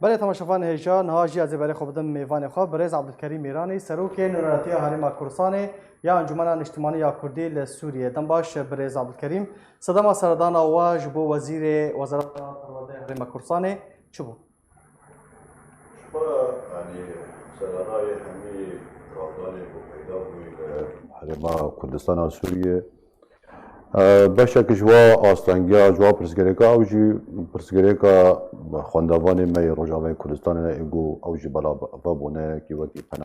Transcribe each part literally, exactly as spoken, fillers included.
Belê temaşevanê hêja, niha jî ez ê berê xwe bidim mêvanê xwe, birêz Abdulkerîm Mîranî, serokê Nûneratiya Herêma Kurdistanê ya Encûmena Niştimanî ya Kurdî li Sûriyê. Dem baş, birêz Abdulkerîm. Sedema seredana we ji bo wezîrê Wezareta Perwerdeyê Herêma Kurdistanê çi bû? Ji xwe re, yanî, seredana wê hemî kavdanê ku peyda bûyî li Herêma Kurdistana Sûriyê, e, beşek ji wa astengiya, ji wa pirsgirêka, ew jî pirsgirêka xwendevanê me yê Rojavayê Kurdistanê ne, ê ku ew jî bela vebûne ki wekî pena,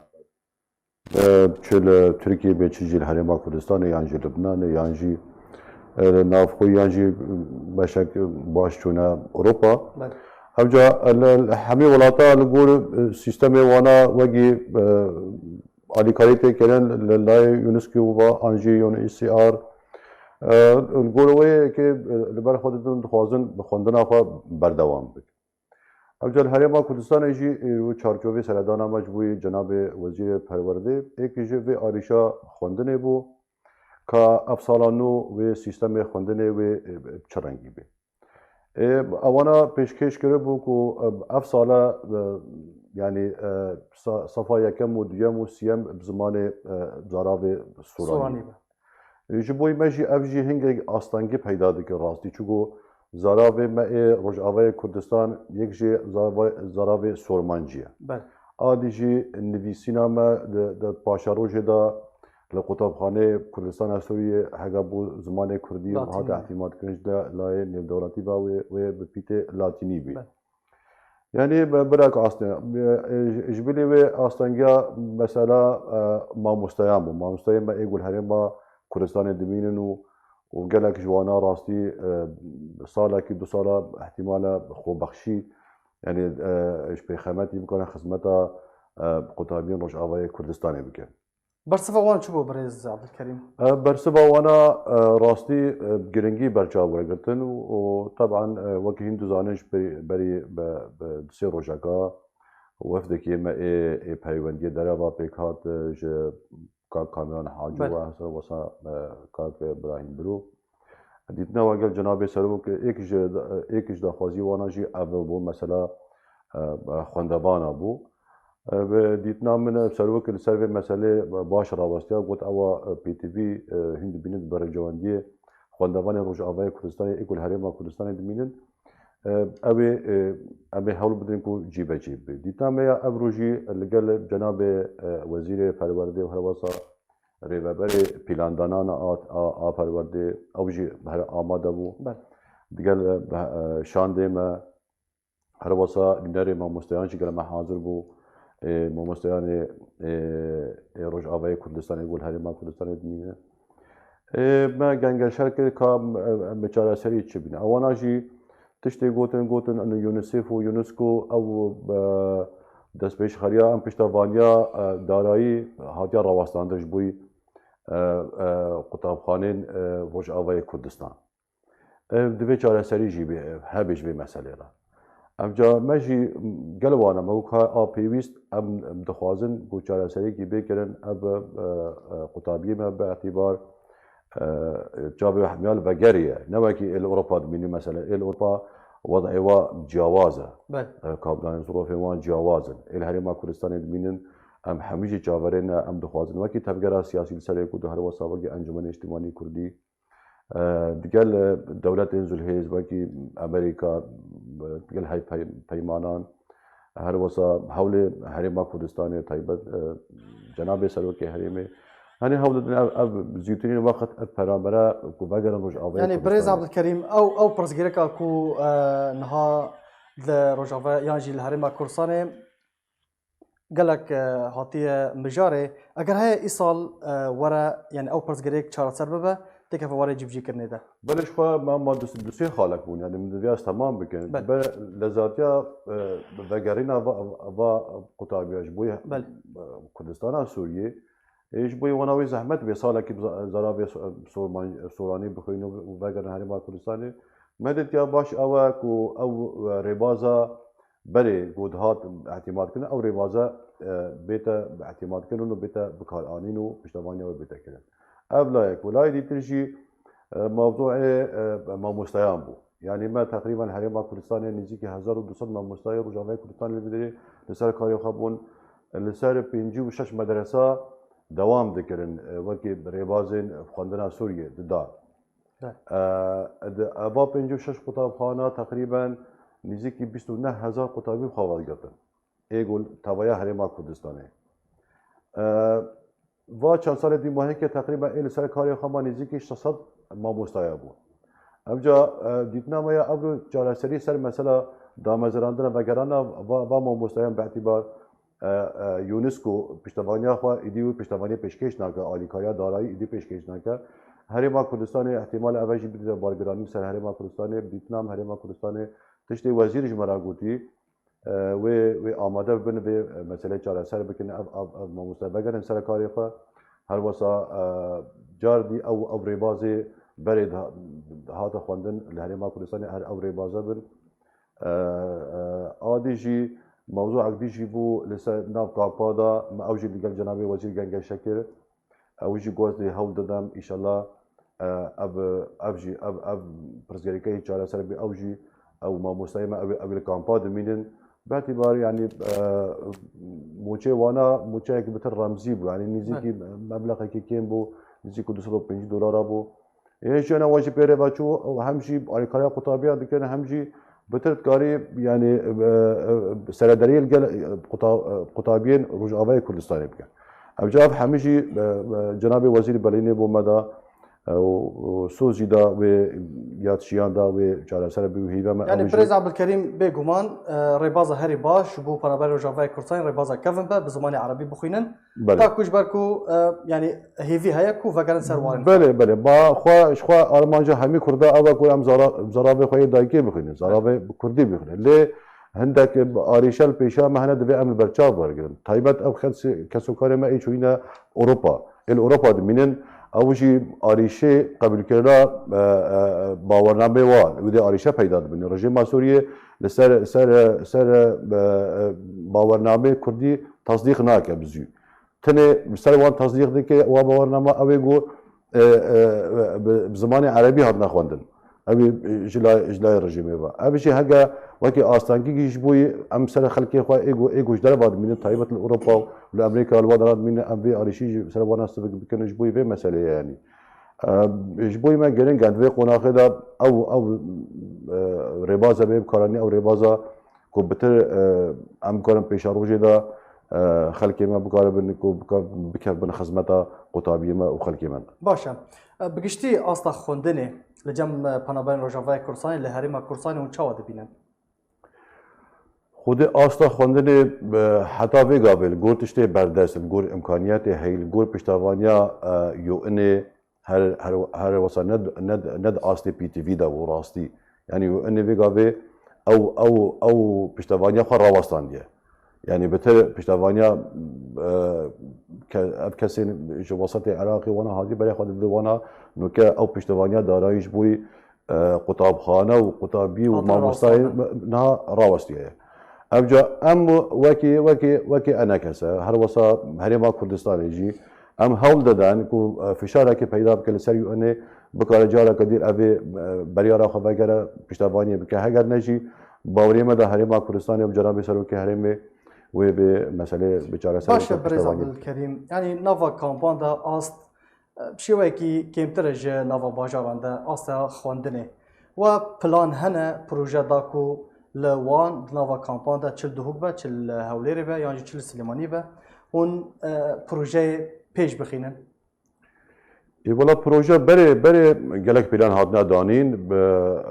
e, çi li Tirkiyê bê, çi jî li Herêma Kurdistanê, yan jî Libnanê, yan jî, e, li nav xwe, yan jî beşek baş çûne Ewropa. Belê. Ev ca, e, li, li hemî welata li gor, e, sîstemê wana wekî, e, alîkarî tê kirin li layê UNESCO ve an jî U N H C R. E, li gor wê yekê, e, li ber xwe didin, dixwazin bi xwendina xwe berdewam bikin. Ev ca li Herêma Kurdistanê jî, e, wê çarçovê seredana me ji bo cenabê Wezîrê Perwerdê, êk ji vê arîşa xwendinê bû, ka ev sala nû wê sîstemê xwendinê wê, e, bi çi rengî bê. E, ewana pêşkêş kiribû ku, e, ev sala, e, yanî, e, sa-, safa yekem û duyem û siyem bi zimanê, e, zaravê Sûranî Sûranî be. Ji bo me jî ev jî hingek astengî peyda dike rastî. Çiku zaravê me ê Rojavayê Kurdistan yek jê zarava-, zaravê Sormancî ye. Belê. Adî jî nivîsîna me di, di paşerojê de li qutabxaneyê Kurdistana Sûriyê hega bû zimanê Kurdî û hate Latînî. Îhtîmat kirin ji de layê nêvdewletî ve wê, wê bi pîtê Latînî bî. Belê. Yanî bi-, birek asteng-, e, ji bilî wê astengiya mesela, e, mamosteyan bû. Mamosteyên me ê ku li Herêma Kurdistanê dimînin û, û gelek ji wana rastî, e, salekî, du sala ihtimale xwe bexşî, yanî, e, ji pêxemetî bikane xizmeta, e, qutabiyên Rojavayê Kurdistanê bikin. Bersiva wan çi bû, birêz Abdulkerîm? E, bersiva wana, e, rastî, e, giringî berçav wergirtin û, û teban, e, wekî hîn dizanin ji pê-, berî bi, bi du sê rojeka wefdekî me ê, ê peywendiyê dereva pêk hat, e, ji kak Kamîran Hacî Belê. Û wesa, e, kak Birahîm Biro. Dîtina we gel cenabê serok, êk ji, êk ji daxwazî wana jî ev bû mesela, e, xwendevana bû. E, bi dîtina min, e, serok li ser vê meselê baş rawestiya, got ewa, e, P T V, e, hûn dibînin bi rêcewendiyê xwendevanê Rojavayê Kurdistanê, ê ku li Herêma Kurdistanê dimînin, e, ew ê, e, em ê hewl bidin ku cîbecî bibe. Dîtina me ya ev rojî li gel cenabê, e, Wezîrê Perwerdê û herwesa Rêveberê Pîlandanana a, a, a Perwerdê, ew jî here amade bû. Belê. Digel, e, şandê me, herwesa nûnerê mamosteyan jî gele me hazir bû. Ê, mamosteyanê, ê, ê Rojavayê Kurdistanê, ku li Herêma Kurdistanê dimîne. Ê, me gengeşer kir ka, e, me çareserî çi bîne. Ewana jî tiştê gotin, gotin, û UNICEF û UNESCO ew, e, destpêşxeriya em piştevaniya, e, darayî hatiye rawestandin ji bo, e, e, qutabxanên, e, Rojavayê Kurdistan. Ev divê çareserî jî bê, hebe ji vê meselê re. Emca me jî gel wana me got ka a pêwîst em, em dixwazin ku çareseriyekî bê kirin, ev, e, e, qutabiyê me bi îtîbar, e, çavê hemiya li vegerê ye. Ne wekî ê li Ewropa dimînin mesela. Ê li Ewropa wed'ê wa ciyawaz e. Belê. E, kavdanên zirofên wan ciyawaz in. Ê li Herêma Kurdistanê dimînin, em hemî jî çaverê ne, em dixwazin wekî tevgera siyasî li serê ku di herwesa wekî Encûmenê Niştimanî Kurdî, e, digel, e, dewletên zilhêz wekî Amerîka, e, digel hevpey-, peymanan, herwesa hewlê Herêma Kurdistanê taybet, e, cenabê serokê herêmê, yanî hewl didin ev, ev zûtirîn wext ev peramberê ku vegerin Rojavayê Yanî birêz Kurdistanê. Abdulkerîm, ew, ew pirsgirêka ku, e, niha li Rojava yan jî li Herêma Kurdistanê gelek, e, hatiye mijarê, eger heye îsal, e, were, yanî ew pirsgirêk çareser bibe, têkeve warê cîbicîkirinê de. Belê ji xwe me, me du, du sê xalek bûn, yanî min divê ez temam bikin. Belê. Ji ber lezatiya, e, vegerîna va, va qutabiya ji bo, Belê. e, Kurdistana Sûriyê, ê ji bo wana wê zehmet bê salekî bi za-, zaravê so-, sorman-, soranî bixwînin û vegerin Herêma Kurdistanê. Me dîtiya baş ew e ku ew, e, rêbaza berê ku dihat îtîmat kirin, ew rêbaze, e, bête îtîmat kirin û bête bikaranîn û piştevaniya wê bête kirin. Ev layek bû. Layê dîtir jî, e, mewzûê, e, mamosteyan bû. Yanî me teqrîben Herêma Kurdistanê nêzîkî hezar û du sed mamostayê Rojavayê Kurdistanê li vê derê li ser karê xwe bûn. Li ser pêncî û şeş medresa dewam dikirin, e, wekî rêbazên xwendina Sûriyê dida. Evet. E, di eva pêncî û şeş qutabxana teqrîben nêzîkî bîst û neh hezar qutabî bi xwe vedigirtin. Ê ku teveya Herêma Kurdistanê. E, va çend salê dîmahîkê teqrîben ê li ser karê xwe ma nêzîkî şeş sed mamostaya bû. Evca, e, dîtina me ya evro çareserî ser mesela damezirandina vegerana va, va mamostayan bi îtîbar, e, e, UNESCO piştevaniya xwe êdî wî piştevaniyê pêşkêş nake, alîkariya darayî êdî pêşkêş nake. Herêma Kurdistanê îhtimal ev jî bidîte bargiranî ser Herêma Kurdistanê, bi dîtina me Herêma Kurdistanê tiştê wezîr ji me re gotî, e, wê, wê amade bibin vê, e, meseleyê çareser bikin, ev, ev, ev mamoste vegerin ser karê xwe. Her wesa, e, car dî ew, ew rêbazê berê diha-, dihate xwendin li Herêma Kurdistanê her ew rêbaze bin. E, e, a dî jî mewzûek dî jî bû li ser nav kampa de, me ew jî li gel cenabê wezîr gengeşe kir. Ew jî got dê hewl didem, înşallah, e, ev, ev jî, ev, ev pirsgirêkê çareser bê, ew jî, ew mamostayê me, ew, ew li kampa dimînin. Bi îtîbar, yanî, e, mûçê wana, mûçeyek bitir remzî bû, yanî nêzîkî Evet. meblexekî kêm bû, nêzîkî du sed û pêncî dolara bû. Ê, jiyana wan jî pê re ve çû, hem jî alîkariya qutabiya dikin, hem jî bitir dikarî, yanî, e, e, seredariyê li gel, e, quta-, e, qutabiyên Rojavayê Kurdistanê bike. Ev cevap hemî jî, e, e, cenabê wezîrî Berlînê bo me da, e, û, û soz jî da wê yad şiyan da wê çareser bî û hîve me Yani ew jî Birêz Abdulkerîm, bêguman, e, rêbaza herî baş ji bo penaberê Rojavayê Kurdistanê rêbaza kevin be, bi zimanê erebî bixwînin. Belê. Ta ku ji ber ku, e, yani hêvî heye ku vegerin ser warên xwe. Belê, belê. Ma xwe, ji xwe armanca hemî Kurda ew e ku em zara-, zaravê xwe yê dayikê bixwînin, zaravê bi Kurdî bixwînin. Lê hindek arîşe li pêşiya me hene divê em li ber çav wergirin. Taybet ev kes-, kesokarê me ê çûyîne Ewropa. Ê li Ewropa dimînin, ew jî arîşê qebûlkirina, e, e, bawernameyê wan, wê dê arîşe peyda dibin. Rejîma Sûriyê li ser, ser, ser, e, e, bawernameyê Kurdî tasdîq nake bi zû. Tenê li ser wan tasdîq dike, wa bawername ew ê ku, e, e, bi, bi zimanê erebî hatine xwendin. Ew ê, e, ji lay, ji lay rejîmê ve. Ev jî heke wekî astengîkî ji bo yê em ser xelkê xwe ê ku, ê ku ji derve dimînin, taybet li Ewropa û li Amerîka li wan dera dimînin, em vê arîşî jî ser wan sivik bikin ji bo yê vê meseleyê yanî. E, ji bo yê me girîng e, di vê qonaxê de ew, ew, e, rêbaza bê bikaranî, ew rêbaza ku bitir, e, em bikarin pêşerojê de, e, xelkê me bikaribin ku bika-, bikevbin xizmeta qutabiyê me û xelkê me de. Baş e. E, bi giştî asta xwendinê li cem, e, penaberên Rojavayê Kurdistanê li Herêma Kurdistanê hûn çawa dibînin? Xwedê asta xwendinê, e, heta vê gavê li gor tiştê berdest, li gor imkaniyetê heyî, li gor piştevaniya, e, U N'ê, her, her, her wesa ne, ne, ne di astê P T V de û rastî. Yanî U N'ê vê gavê ew, ew, ew piştevaniya xwe rawestandiye. Yanî bitir piştevaniya, e, ke-, ev kesên ji wesatê Iraqê wana hatî berê xwe dide wana, nuke ew piştevaniya darayî ji bo, e, qutabxane û qutabî û Hatine mamostayê rawestandin. me-, niha rawestiye. Evca em wekî, wekî, wekî enekese, her wesa Herêma Kurdistanê jî, em hewl diden ku, e, fişarekê peyda bike li ser U N'ê, bikare careke dîr evê, e, beryara xwe vegere, piştevaniyê bike. Heger ne jî, baweriyê me de Herêma Kurdistanê û cenabê Serokê Herêmê wê vê meselê bi çareserê Baş e, bike, Birêz piştevaniyê bike. Abdulkerîm. Yanî nava kampan de ast, e, bi şêweyekî kêmtir e ji nava bajaran de asta xwendinê. We plan hene proje da ku li wan di nava kampan de çi li Duhok be, çi li Hewlêrê be, yan jî çi li Silêmaniyê be, hûn, e, projeyê pêş bixînin? Ê, wela proje berê, berê gelek plan hatine danîn, bi,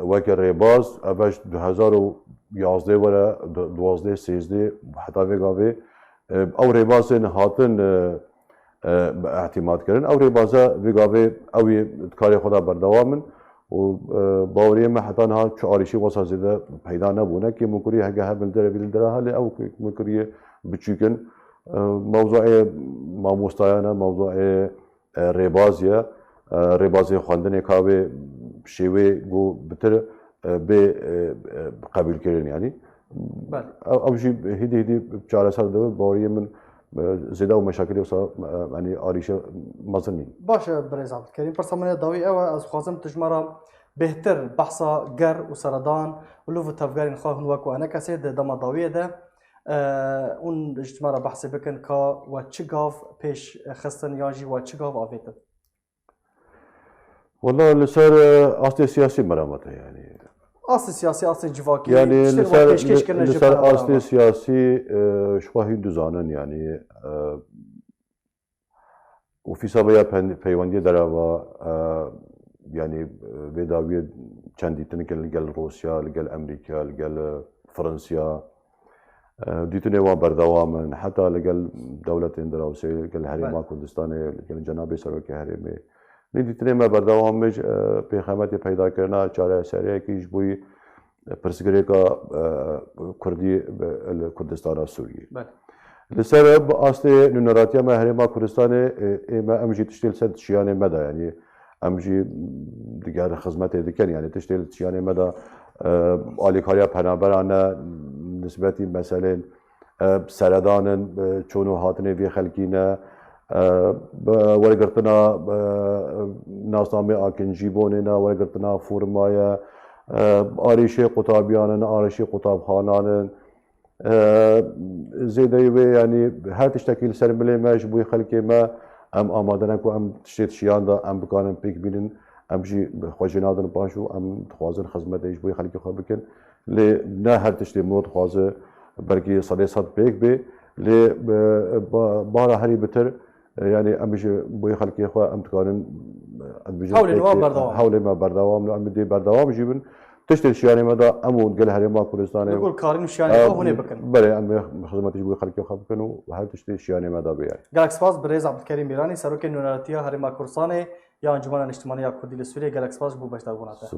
weke rêbaz, ev ji du hezar û yazdeh were, du-, duwazdeh, sêzdeh, heta vê gavê, e, ew rêbazên hatin, e, e, îtîmat kirin. Ew rêbaze vê gavê ew ê di karê xwe de berdewam in û, e, baweriyê me heta niha çi arîşî wesa zêde peyda nebûne. Kêmûkurî heke hebin li derevî li dera helê ew kêmûkuriyê biçûk in. E, mewzuê mamostayan e, mewzuê, e, rêbaz ye. E, rêbazê xwendinê ka wê şêwê ku bitir, e, bê, e, e, qebûlkirin yanî. Belê. Ew, ew jî hêdî hêdî çareser dibe, baweriyê min, e, zêde ew meşakilê wisa, e, yanî arîşe mezin nîn. Baş e, Birêz Abdulkerîm. Pirsa min ya dawî ew e, ez dixwazim tu ji me re Bêhtir behsa ger û seredan û liv û tevgerên xwe hûn wek ku enekesê di dema dawiyê de, e, hûn ji me re behsê bikin ka we çi gav pêş xistin yan jî we çi gav avêtin? Wala li ser e, astê siyasî meramet e yani. Astê siyasî, astê civakî, yani tiştên li ser, pêşkêş kirine li ser astê siyasî e, ji xwe hîn dizanin yani. E, Ofîsa me ya peywendiyê derava e, yanî vê dawiyê çend dîtinik li gel Rûsya, li gel Emerîka, li gel Fransiya, dîtinê wan berdewam in. Heta li gel dewletên derawsê, li gel Herêma Kurdistanê, li gel Cenabê Serokê Herêmê. Lê dîtinê me berdewam in ji pêxemetê peydakirina çareseriyekî ji bo pirsgirêka Kurdî li Kurdistana Sûriyê. Li ser bi astê nûneratiya me Herêma Kurdistanê ê me em jî tiştê li ser şiyanê me de, yanî em jî digel xizmetê dikin, yanî tiştê li şiyanê me de alîkariya penaberan e, nisbetî meselên seredan in, çûn û hatinê vê xelkî ne, wergirtina nasnamê akincîbûnê ne, wergirtina forma ye, arîşê qutabiyan in, arîşê qutabxanan in. Zêdeyî wê, yanî her tiştekî li ser milê me ji bo xelkê me, em amade ne ku em tiştê şiyan de em bikarin pêk bînin, em jî xwe jê nadin paş û em dixwazin xizmetê ji bo xelkê xwe bikin. Lê ne her tiştê miro dixwaze belkî sedê sed pêk bê. Lê bara herî bitir, yanî em ji bo xelkê xwe em dikarin, em bijin hewlên wan berdewam, hewlê me berdewam, em dê berdewam jî bin. Tiştê şiyanê me de em û gel Herêma Kurdistanê. Li gor karîn û şiyanê xwe hûn ê bikin. Belê, em ê xizmetê ji bo xelkê xwe bikin û her tiştê şiyanê me de bê yani. Gelek spas bi rêz Abdulkerîm Mîranî, Serokê Nûneratiya Herêma Kurdistanê ya Encûmena Niştimanî ya Kurdî li Sûriyê. Gelek spas ji bo beşdarbûna te.